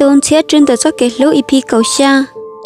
Tus ntxhiab tsw ntawm txoj kev hlub E P kaum xya.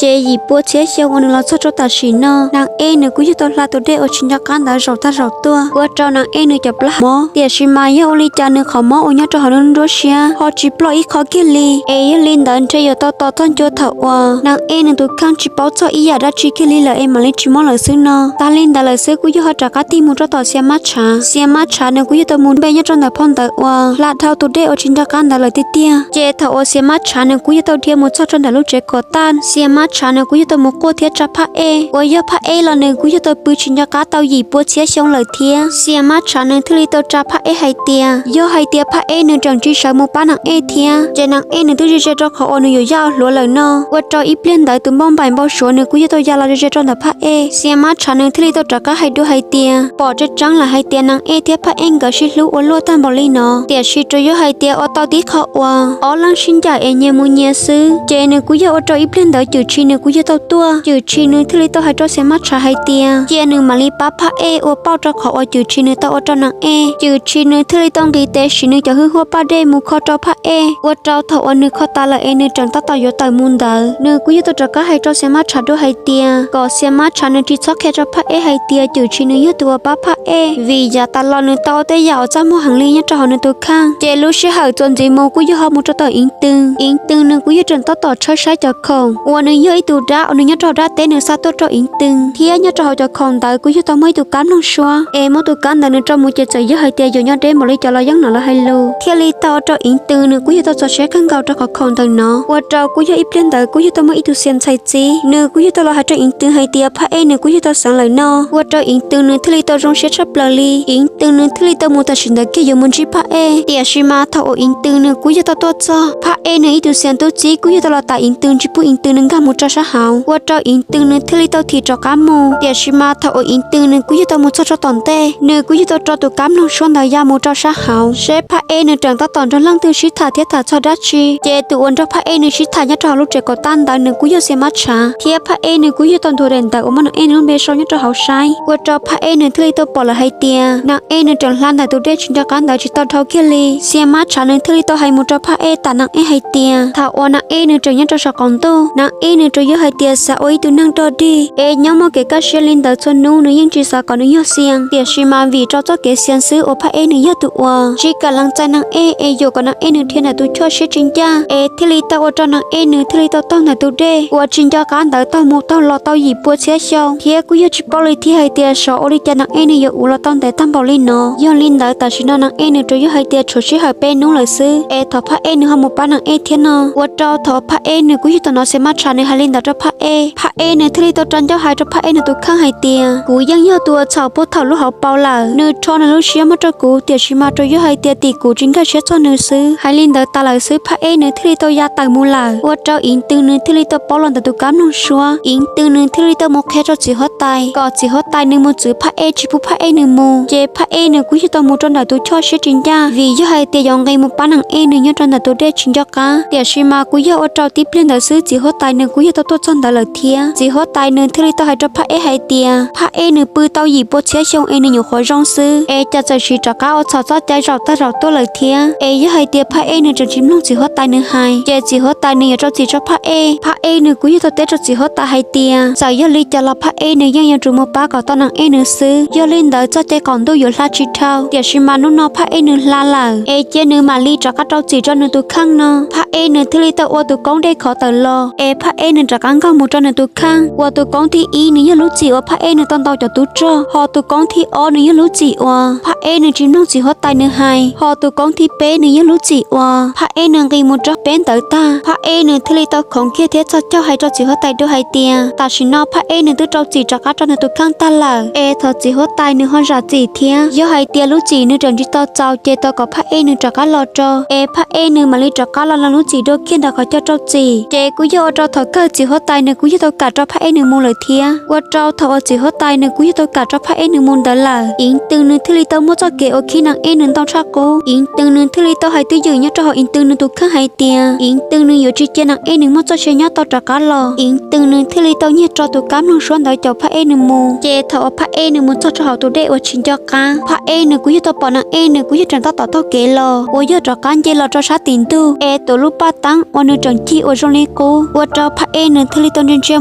Ces yim pua txhiab xyoo uas nws los txog rau tam sim no, Nag Ej nws kuj yog tau hla tus dej uas tsis nco qab ntawd zaum tag zaum tuaj, ua rau Nag Ej nws cov plab mob. Tiam sis mas yog ua li cas nws qhov mob uas nyob rau hauv nws nruab siab ho tsis ploj ib qho kiag li, es yog li ntawd ntshe yuav tau tos txog ncua thaum uas Nag Ej nws tus kheej tsis paub txog ib yam dab tsi kiag li lawm es mam li tsis mob lawm xwb no. Tas li ntawd lawm xwb kuj yog ho rov qab tig mus rau tom Xia Mab Tshav. Xia Mab Tshav nws kuj yog tau mus npe nyob rau ntawm phau ntawv uas hla dhau tus dej uas tsis nco qab ntawd lawm tiag tiag. Ces thaum uas Xia Mab Tshav nws kuj yog tau dhia mus txog rau ntawm lub tsev kom tag, Xia Mab Tshav nws kuj yog tau mus quaj thiab tsa Phaj Ej, uas yog Phaj Ej los nws kuj yog tau pw tsis nco qab tau yim pua txhiab xyoo lawm thiab. Xia Mab Tshav nws thiaj li tau tsa Phaj Ej hais tias yog hais tias Phaj Ej nws tseem tsis sawv mus pab Nag Ej thiab, ces Nag Ej nws twb ze ze rau qhov uas nws yuav yaj hluav lawm no. Ua rau ib pliag ntawd tus npauj npaim npau suav nws kuj yog tau ya los ze ze rau ntawm Phaj Ej. Xia Mab Tshav nws thiaj li tau rov qab hais dua hais tias pom tseeb tseeb lawm hais tias Nag Ej thiab Phaj Ej nkawd sib hlub ua luaj tag npaum li no, tiam sis tsuas yog hais tias ua tau tib qho uas ob leeg sib ncaim es nyias mus nyias xwb. Ces nws kuj yog ua rau ib pliag ntawd Cwm Tshis nws kuj yog tau tuaj. Cwm Tshis nws thiaj li tau hais rau Xia Mab Tshav hais tias cia nws mam li pab Phaj Ej ua pauj rau qhov uas Cwm Tshis nws tau ua rau Nag Ej. Cwm Tshis nws thiaj li tau nqis tes siv nws cov hwj huaj paj dej mus kho rau Phaj Ej, ua rau thaum uas nws kho tas lawm es nws tseem tab tom yuav tawm mus ntawd, nws kuj yog tau rov qab hais rau Xia Mab Tshav dua hais tias kom Xia Mab Tshav nws tsis txhob qhia rau Phaj Ej hais tias Cwm Tshis nws yog tus uas pab Phaj Ej, vim yav tas los nws tau ua tej yam uas txaj muag heev li nyob rau hauv nws tus kheej. Ces lub sij hawm txuas ntxiv mus kuj yog ho mus rau tom Iv Twg. Iv Twg nws kuj yog tseem tab tom tshawb saib cov khoom uas nws yog ib tug dab uas nws nyob rau hauv dab teb nws xa tuaj rau Iv Twg, thiab nyob rau hauv cov khoom ntawd kuj yog tau muaj ib tug kab mloog suab, es muab tus kab ntawd nws rau mus ces txawm yog hais tias yuav nyob deb npaum li cov los yeej no los hais lus, thiaj li tau ua rau Iv Twg nws kuj yog tau txaus siab kawg nkaus rau qhov khoom ntawm no. Ua rau kuj yog ib pliag ntawd kuj yog tau muaj ib tug xias ntxhais txib, nws kuj yog tau los hais rau Iv Twg hais tias Phaj Ej nws kuj yog tau xeev lawm no. Ua rau Iv Twg nws thiaj li tau zoo siab tshaj plaws li. Iv Twg nws thiaj li tau mus tam sim ntawd kiag yuav mus ntsib Phaj Ej, tiam sis mas thaum uas Iv Twg nws kuj yog tau tuaj txog, Phaj Ej nws ib tug xias tub txib kuj yog tau los tas Iv Twg tsis pub Iv Twg nws nkag mus rau sab hauv. Ua rau Iv Twg nws thiaj li tau thim rov qab mus, tiam sis mas thaum uas Iv Twg nws kuj yog tau mus txog rau tom ntej, nws kuj yog tau rau tus kab mloog suab ntawd ya mus rau sab hauv seb Phaj Ej nws tseem tab tom nrog leej twg sib tham thiab tham txog dab tsi. Ces tus uas nrog Phaj Ej nws sib tham nyob rau hauv lub tsev kom tag ntawd nws kuj yog Xia Mab Tshav, thiab Phaj Ej nws kuj yog tau ntuas daim ntawv uas muaj Nag Ej nws lub npe sau nyob rau hauv saib. Ua rau Phaj Ej nws thiaj li tau pom lawm hais tias Nag Ej nws tseem hla ntawm tus dej tsis nco qab ntawd tsis tau dhau kiag li. Xia Mab Tshav nws thiaj li tau hais mus rau Phaj Ej tas Nag Ej hais tias thaum uas Nag Ej nws tseem nyob rau saum qaum ntuj, Nag Ej nws tsuas yog hais tias xav ua ib tug neeg rog dig, es nyob muaj kev kaj siab li ntawd txhua hnub nws yeej tsis xav kom nws yog xias, tiam sis mas vim rau txoj kev xias xwb uas Phaj Ej nws yog tus uas tsis kam lees txais Nag Ej es yuam kom Nag Ej nws dhia ntawm tus choj siab tsis ncaj, es thiaj li tau ua rau Nag Ej nws thiaj li tau taug ntawm tus dej uas tsis nco qab ntawd taug mus taug los tau yim pua txhiab xyoo, thiab kuj yog tsis paub li thiab hais tias xyov ua li cas Nag Ej nws yuav uv los tau ntev tag npaum li no. Yog li ntawd tam sim no Nag Ej nws tsuas yog hais tias tshuav sij hawm peb hnub lawm xwb, es thov Phaj Ej nws ho mus pab Nag Ej thiab no. Ua rau thaum Phaj Ej nws kuj yog tau hnov Xia Mab Tshav nws hais li ntawd rau Phaj Ej, Phaj Ej nws thiaj li tau rov ncauj hais rau Phaj Ej nws tus kheej hais tias kuv yeej yog tus uas txhaum puag thaum lub hauv paus lawm. Nws rho nws lub siab muab rau kuv, tiam sis mas tsuas yog hais tias tim kuv tsis nkag siab txog nws xwb. Hais li ntawd tas lawm xwb Phaj Ej nws thiaj li tau ya tawm mus lawm. Ua rau Iv Twg nws thiaj li tau paub los ntawm tus kab mloog suab, Iv Twg nws thiaj li tau mus qhia rau txiv huab tais kom txiv huab tais nws mus txwv Phaj Ej tsis pub Phaj Ej nws mus. Ces Phaj Ej nws kuj yog tau mus rau ntawm tus choj siab tsis ncaj, vim yog hais tias yuav nqis mus pab Nag Ej nws nyob rau ntawm tus dej tsis nco qab, tiam sis mas kuj yog ua rau tib pliag ntawd xwb txiv huab tais nws kuj yog tau tuaj txog ntawd lawm thiab. Txiv huab tais nws thiaj li tau hais rau Phaj Ej hais tias Phaj Ej nws pw tau yim pua txhiab xyoo es nws nyuam qhuav zoo xwb, es cas txawm sim rov qab ua txhaum txoj cai zaum tag zaum tuaj lawm thiab. Es yog hais tias Phaj Ej nws tseem tsis mloog txiv huab tais nws hais, ces txiv huab tais nws yuav rau txim rau Phaj Ej. Phaj Ej nws kuj yog tau teb rau txiv huab tais hais tias txawm yog li cas los Phaj Ej nws yeej yuav tsum mus pab kom tau Nag Ej nws xwb. Yog li ntawd txoj cai qaum ntuj yuav hla tsis dhau, tiam sis mas hnub no Phaj Ej nws hla lawm, es cia nws mam li rov qab rau txim rau nws tus kheej no. Phaj Ej nws thiaj li tau ua tus koob dej khov tawm los, es Phaj Ej nws rov qab nkag mus rau nws tus kheej, uas tus koob thib ib nws yog lub txim uas Phaj Ej nws tau ntaus cov tub rog, ho tus koob thib ob nws yog lub txim uas Phaj Ej nws tsis mloog txiv huab tais nws hais, ho tus koob thib peb nws yog lub txim uas Phaj Ej nws nqis mus rau peb ntawd tag. Phaj Ej nws thiaj li tau khoov kiag thiab txhos caug hais rau txiv huab tais dua hais tias tam sim no Phaj Ej nws twb rau txim rov qab rau nws tus kheej tag lawm, es thov txiv huab tais nws ho zam txim thiab. Yog hais tias lub txim nws tseem tsis tau txaus ces thov kom Phaj Ej nws rov qab los tso, es Phaj Ej nws mam li rov qab los lees lub txim dua kiag ntawm qhov chaw rau txim. Ces kuj yog ua rau thaum Kawg txiv huab tais nws kuj yog tau kam rau Phaj Ej nws mus lawm thiab. Ua rau thaum uas txiv huab tais nws kuj yog tau kam rau Phaj Ej nws mus ntawd lawm, Iv Twg nws thiaj li tau muaj txoj kev uas khib Naj Ej nws ntau tshaj qub. Iv Twg nws thiaj li tau hais twj ywm nyob rau hauv Iv Twg nws tus kheej hais tias Iv Twg nws yuav tsis cia Naj Ej nws muaj txoj sia nyob tau rov qab los. Iv Twg nws thiaj li tau nyiag rau tus kab mloog suab ntawd caum Phaj Ej nws mus. Ces thaum uas Phaj Ej nws mus txog rau hauv tus dej uas tsis nco qab, Phaj Ej nws kuj yog tau pom Naj Ej nws kuj yog tseem tab tom taug kev los uas yog rov qab nce los rau sab tim ntug, es tus lub paj teeb uas nws tseem cig ua zoo li qub ua rau Phaj Ej nws thiaj li tau ntsia ntsia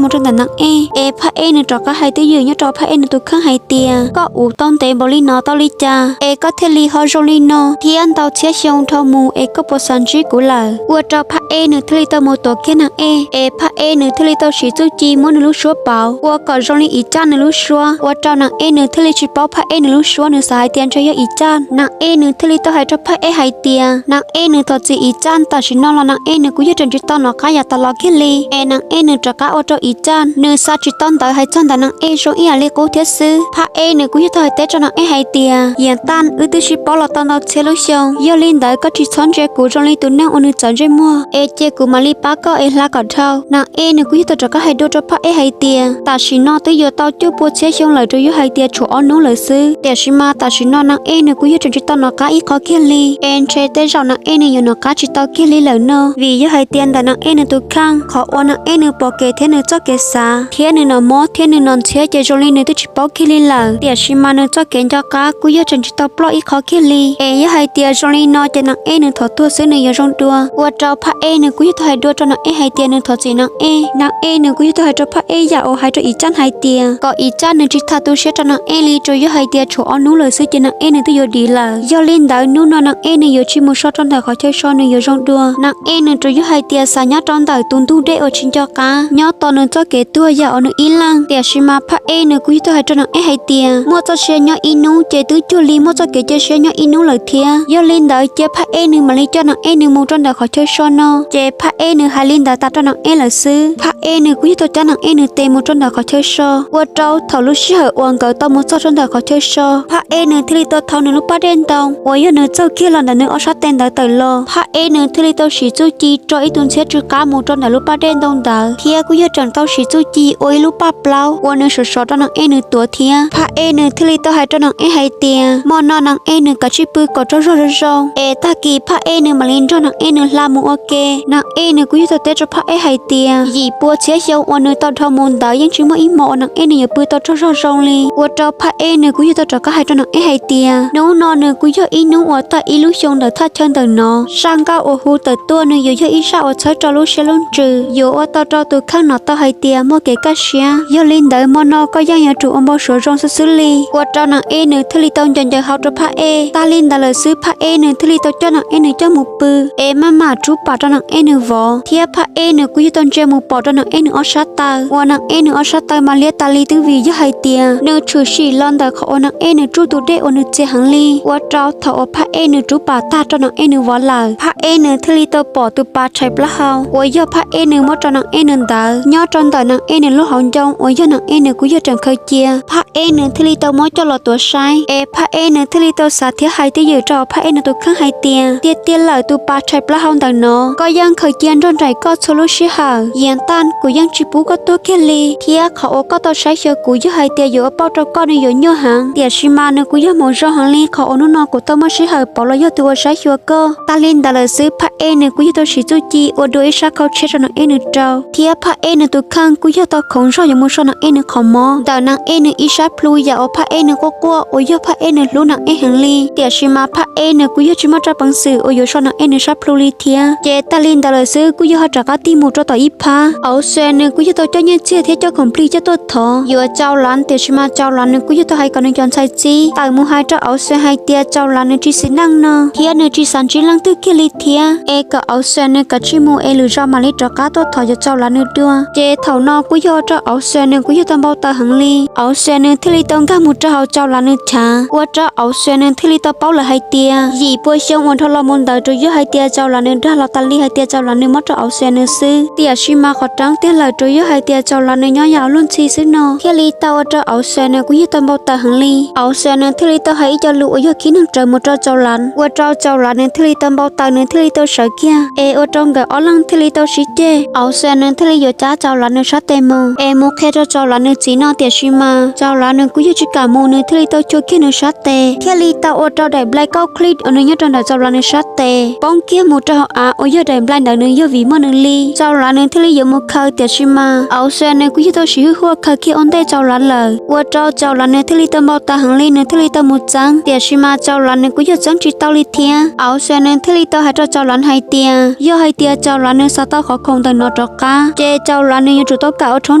mus rau ntawm Naj Ej, es Phaj Ej nws rov qab hais twj ywm nyob rau Phaj Ej nws tus kheej hais tias koj uv tau ntev npaum li no tau li cas es koj thiaj li ho zoo li no thiab ntau txhiab xyoo dhau mus es koj puas xav ntsib kuv lawm? Ua rau Phaj Ej nws thiaj li tau mus tuav kiag Naj Ej, es Phaj Ej nws thiaj li tau siv txuj ci muab nws lub suab pauv ua kom zoo li Iv Caj nws lub suab, ua rau Naj Ej nws thiaj li tsis paub Phaj Ej nws lub suab, nws xav hais tias ntshe yog Iv Caj. Naj Ej nws thiaj li tau hais rau Phaj Ej hais tias Naj Ej nws thov txim Iv Caj, tam sim no los Naj Ej nws kuj yog tseem tsis tau nov qab yav tas los kiag li, es Naj Ej nws rov qab ua rau Iv Caj nws xav tsis tau ntawd hais txog ntawm Naj Ej zoo ib yam li qub thiab xwb. Phaj Ej nws kuj yog tau hais teb rau Naj Ej hais tias Iv Caj, wb twb sib paub los tau ntau txhiab lub xyoo, yog li ntawd koj tsis txhob ntsia kuv zoo li tus neeg uas nws txawv ntsej muag, es cia kuv mam li pab koj es hla kom dhau. Naj Ej nws kuj yog tau rov qab hais dua rau Phaj Ej hais tias tam sim no twb yuav tau cuaj pua txhiab xyoo lawm rau yog hais tias tshuav ob hnub lawm xwb, tiam sis mas tam sim no Naj Ej nws kuj yog tseem tsis tau nov qab ib qho kiag li, es ntshe tej zaum Naj Ej nws yuav nov qab tsis tau kiag li lawm no, vim yog hais tias ntawm Naj Ej nws tus kheej qhov uas Naj Ej nws pom kev thiab nws txoj kev xav thiab nws nov mob thiab nws nov ntxhiab ces zoo li nws twb tsis paub kiag li lawm, tiam sis mas nws txoj kev nco qab kuj yog tseem tsis tau ploj ib qho kiag li. Es yog hais tias zoo li no ces Naj Ej nws thov tuag xwb nws yuav zoo dua. Ua rau Phaj Ej nws kuj yog tau hais dua rau Naj Ej hais tias nws thov txim Naj Ej. Naj Ej nws kuj yog tau hais rau Phaj Ej yam uas hais rau Iv Caj hais tias kom Iv Caj nws tsis tham tu siab rau Naj Ej li, tsuas yog hais tias tshuav ob hnub lawm xwb ces Naj Ej nws twb yuav dim lawm. Yog li ntawd hnub no Naj Ej nws yuav tsis mus so rau ntawm qhov chaw so nws yuav zoo dua. Naj Ej nws tsuas yog hais tias xav nyob rau ntawm tus ntug dej uas tsis nco qab nyob tos nws txoj kev tuag yam uas nws ib leeg, tiam sis mas Phaj Ej nws kuj yog tau hais rau Naj Ej hais tias muaj txoj sia nyob ib hnub ces twb cuag li muaj txoj kev cia siab nyob ib hnub lawm thiab. Yog li ntawd cia Phaj Ej nws mam li coj Naj Ej nws mus rau ntawm qhov chaw so no. Ces Phaj Ej nws hais li ntawd tas rau Naj Ej lawm xwb, Phaj Ej nws kuj yog tau coj Naj Ej nws tes mus rau ntawm qhov chaw so. Ua rau thaum lub sij hawm uas nkawd tau mus txog rau ntawm qhov chaw so, Phaj Ej nws thiaj li tau thau nws lub paj dej ntoo uas yog nws txaug kiag los ntawm nws ob sab tes ntawd tawm los. Phaj Ej nws thiaj li tau siv txuj ci rau ib tug ntxhiab tsw qab mus rau ntawm lub paj dej ntoo ntawd thiab kuj yog tseem tau siv txuj ci ua ib lub paj plaub uas nws sov sov rau Naj Ej nws tuav thiab. Phaj Ej nws thiaj li tau hais rau Naj Ej hais tias hmo no Naj Ej nws kav tsij pw kom tsaug zog zoo zoo, es tag kis Phaj Ej nws mam li nrog Naj Ej nws hla mus ua ke. Naj Ej nws kuj yog tau teb rau Phaj Ej hais tias yim pua txhiab xyoo uas nws tau dhau mus ntawd yeej tsis muaj ib hmo uas Naj Ej nws yuav pw tau tsaug zog zoo li. Ua rau Phaj Ej nws kuj yog tau rov qab hais rau Naj Ej hais tias hnub no nws kuj yog ib hnub uas tag ib lub xyoo ntawm thaj chaw ntawm no. Zaj nkauj uas hu tawm tuaj nws yuav yog ib zaj uas txhawb rau lub siab lub ntsws, yuav ua tau rau tus kheej no tau hais tias muaj kev kaj siab. Yog li ntawd hmo no koj yeej yuav tsum ua npau suav zoo xwb xwb li. Ua rau Naj Ej nws thiaj li tau ncaws ncaws hau rau Phaj Ej. Tag li ntawd lawm xwb Phaj Ej nws thiaj li tau coj Naj Ej nws coj mus pw, es maj mam rub pam rau Naj Ej nws vov, thiab Phaj Ej nws kuj yog tau ntsia mus pom rau Naj Ej nws ob sab taw uas Naj Ej nws ob sab taw mas liab tas li twb vim yog hais tias nws tshwm sim los ntawm qhov uas Naj Ej nws tsuj tus dej uas nws txias heev li. Ua rau thaum uas Phaj Ej nws rub pam tag rau Naj Ej nws vov lawm, Phaj Ej nws thiaj li tau pom tus pas tshais plaub hau uas yog Phaj Ej nws muab rau Naj Ej nws ntawd nyob rau ntawm Naj Ej nws lub hauv ncoo uas yog Naj Ej nws kuj yog tseem khaws cia. Phaj Ej nws thiaj li tau muab coj los tuav saib, es Phaj Ej nws thiaj li tau xav thiab hais twj ywm rau Phaj Ej nws tus kheej hais tias tiag tiag lawm tus pas tshais plaub hau ntawm no koj yeej khaws cia nrog nraim koj txhua lub sij hawm. Yaj Taj, kuv yeej tsis pub koj tuag kiag li, thiab qhov uas koj tau saib xyuas kuv yog hais tias yuav ua pauj rau koj nws yuav nyuaj heev, tiam sis mas nws kuj yog hmoov zoo heev li qhov uas hnub no kuv tau muaj sij hawm pauv los yog tus uas saib xyuas koj. Tag li ntawd lawm xwb Phaj Ej nws kuj yog tau siv txuj ci ua dua ib sab khau tshiab rau Naj Ej nws rau, thiab Phaj Ej nws tus kheej kuj yog tau khoov zog yuav mus so Naj Ej nws qhov mob ntawm Naj Ej nws ib sab plhu yam uas Phaj Ej nws quaj quaj uas yog Phaj Ej nws hlub Naj Ej heev li, tiam sis mas Phaj Ej nws kuj yog tsis muaj rau peev xwm uas yuav so Naj Ej nws sab plhu li thiab. Ces tag li ntawd lawm xwb kuj yog ho rov qab tig mus rau tom ib phab, Auv Xwes nws kuj yog tau coj nyiaj txiag thiab coj khoom plig coj tuaj thov yuav Tsaus Lav, tiam sis mas Tsaus Lav nws kuj yog tau hais kom nws cov ntxhais txib tawm mus hais rau Auv Xwes hais tias Tsaus Lav nws tsis xis neej no thiab nws tsis xav ntsib leej twg kiag li thiab, es kom Auv Xwes nws kav tsij mus es lwm zaus mam li rov qab tuaj thov yuav Tsaus Lav nws dua. Ces thaum no kuj yog ua rau Auv Xwes nws kuj yog tau npau taws heev li, Auv Xwes nws thiaj li tau nkag mus rau hauv Tsaus Lav nws chav, ua rau Auv Xwes nws thiaj li tau paub lawm hais tias yim pua xyoo uas dhau los mus ntawd tsuas yog hais tias Tsaus Lav nws dag los tas li hais tias Tsaus Lav nws muab rau Auv Xwes nws xwb, tiam sis mas qhov tseeb tiag lawm tsuas yog hais tias Tsaus Lav nws nyob yam luag ntxhi xwb no, thiaj li tau ua rau Auv Xwes nws kuj yog tau npau taws heev li. Auv Xwes nws thiaj li tau hais ib co lus uas yog khib neeg rawv mus rau Tsaus Lav, ua rau Tsaus Lav nws thiaj li tau npau taws nws thiaj li tau sawv kiag, es ua rau nkawd ob leeg thiaj li tau sib ceg. Auv Xwes Nws thiaj li yuav cab Tsaus Lav nws sab tes mus es mus qhia rau Tsaus Lav nws txiv no, tiam sis mas Tsaus Lav nws kuj yog tsis kam mus, nws thiaj li tau cuag kiag nws sab tes, thiaj li tau ua rau daim nplaig kauj khlig uas nws nyob rau ntawm Tsaus Lav nws sab tes poob kiag mus rau hauv av uas yog daim nplaig ntawd nws yog vim muaj nws li. Tsaus Lav nws thiaj li yuav mus khaws, tiam sis mas Auv Xes nws kuj yog tau siv hwj huaj khaws kiag ua ntej Tsaus Lav lawm, ua rau Tsaus Lav nws thiaj li tau npau taws heev li, nws thiaj li tau mus txeeb, tiam sis mas Tsaus Lav nws kuj yog txeeb tsis tau li thiab. Auv Xes nws thiaj li tau hais rau Tsaus Lav hais tias yog hais tias Tsaus Lav nws xav tau qhov khoom ntawm no rov qab, ces Tsaus Lav nws yuav tsum tau kam ua rhaub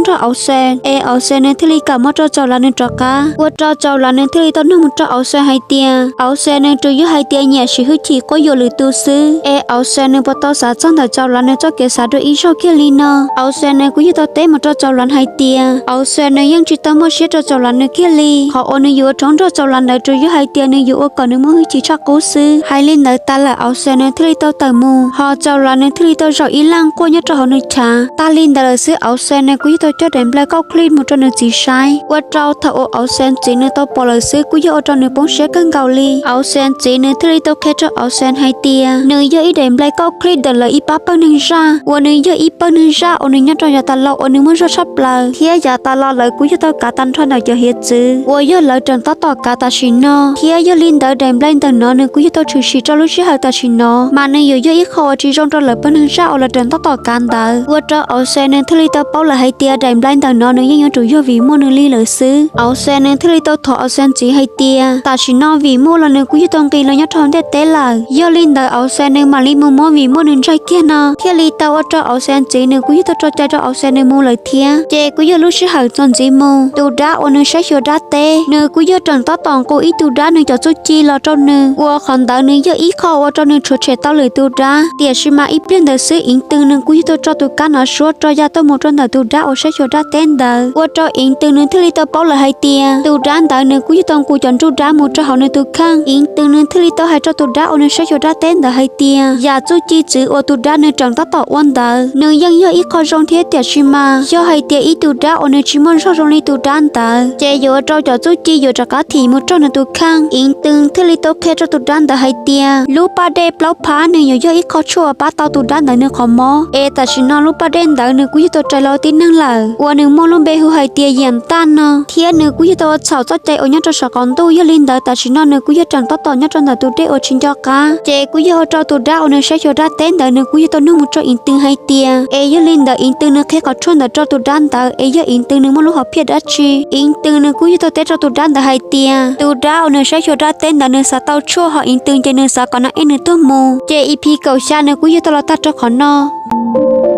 nrog Auv Xes, es Auv Xes nws thiaj li kam muab rau Tsaus Lav nws rov qab. Ua rau Tsaus Lav nws thiaj li tau nug mus rau Auv Xes hais tias Auv Xes nws tsuas yog hais tias nyiam siv hwj chim quab yuam lwm tus xwb, es Auv Xes nws puas tau xav txog ntawm Tsaus Lav nws txoj kev xav dua ib zaug kiag li no. Auv Xes nws kuj yog tau teb mus rau Tsaus Lav hais tias Auv Xes nws yeej tsis tau muaj siab rau Tsaus Lav nws kiag li. Qhov uas nws yuav ua rhaub nrog Tsaus Lav ntawd tsuas yog hais tias nws yuav ua kom nws muaj hwj chim tshaj qub xwb. Hais li ntawd tas lawm Auv Xes nws thiaj li tau tawm mus, ho Tsaus Lav nws thiaj li tau zaum ib leeg quaj nyob rau hauv nws chav. Tag li ntawd lawm xwb Auv Xes nws kuj yog tau coj daim nplaig kauj khlig mus rau nws txiv saib, ua rau thaum uas Auv Xes txiv nws tau pom lawm xwb kuj yog ua rau nws poob siab kawg nkaus li. Auv Xes txiv nws thiaj li tau qhia rau Auv Xes hais tias nws yog ib daim nplaig kauj khlig ntawm lawv ib pab pawg neeg zaj, uas nws yog ib pawg neeg zaj uas nws nyob rau yav tas los uas nws muaj zog tshaj plaws, thiab yav tas los lawv kuj yog tau kav tag nrho ntawm cov hiav txwv uas yog lawv raws tab tom kav tam sim no, thiab yog li ntawd daim nplaig ntawm no nws kuj yog tau tshwm sim rau lub sij hawm tam sim no, mas nws yuav yog ib qho uas tsis zoo rau lawv pawg neeg zaj uas lawv raws tab tom kav ntawd. Ua rau Auv Xes nws thiaj li tau paub lawm hais tias daim nplaig ntawm no nws yeej yuav tsum yog vim muaj nws li lawm xwb. Auv Xes nws thiaj li tau thov Auv Xes txiv hais tias tam sim no vim muaj los nws kuj yog tau nqis los nyob rau hauv ntiaj teb lawm, yog li ntawd Auv Xes nws mam li mus muab vim muaj nws ntsaig kiag no, thiaj li tau ua rau Auv Xes txiv nws kuj yog tau tso cai rau Auv Xes nws mus lawm thiab. Ces kuj yog lub sij hawm txuas ntxiv mus, tus dab uas nws saib xyuas dab teb nws kuj yog raws tab tom nqus ib tug dab nws cov txuj ci los rau nws, ua qhov ntawd nws yog ib qho ua rau nws tshuav tshem tau lwm tus dab. Tiam sis mas ib pliag ntawd xwb Iv Tw nws kuj yog tau tso tus kab nov suab rau ya tuaj mus rau ntawm tus dab uas saib xyuas dab teb ntawd, ua rau Iv Tw nws thiaj li tau paub lawm hais tias tus dab ntawd nws kuj yog tau nqus cov nruj dab mus rau hauv nws tus kheej. Iv Tw nws thiaj li tau hais rau tus dab uas nws saib xyuas dab teb ntawd hais tias yam txuj ci txwv uas tus dab nws raws tab tom ua ntawd nws yeej yog ib qho zoo thiab, tiam sis mas yog hais tias ib tug dab uas nws tsis muaj zog zoo li tus dab ntawd ces yuav ua rau cov txuj ci yuav rov qab thim mus raug nws tus kheej. Iv Tw thiaj li tau qhia rau tus dab ntawd hais tias lub paj dej plaub phab nws yuav yog ib qho tshuaj uas pab tau tus dab ntawd nws qhov mob, es tam sim no lub paj dej ntawd nws kuj yog tau rais los tib neeg lawm uas nws muaj lub npe hu hais tias Yam Taj no, thiab nws kuj yog tau ua txhaum txoj cai uas nyob rau saum qaum ntuj. Yog li ntawd tam sim no nws kuj yog raws tab tom nyob rau ntawm tus dej uas tsis nco qab, ces kuj yog ua rau tus dab uas nws saib xyuas dab teb ntawd nws kuj yog tau nug mus rau Iv Tw hais tias es yog li ntawd Iv Tw nws qhib qhov tshuaj ntawd rau tus dab ntawd es yog Iv Tw nws muaj lub hom phiaj dab tsi. Iv Tw nws kuj yog tau teb rau tus dab ntawd hais tias tus dab uas nws saib xyuas dab teb ntawd nws xav tau tshuaj, ho Iv Tw ces nws xav kom nws ej nws tuag mus. Ces E P kaum xya nws kuj yog tau los tag rau qhov no.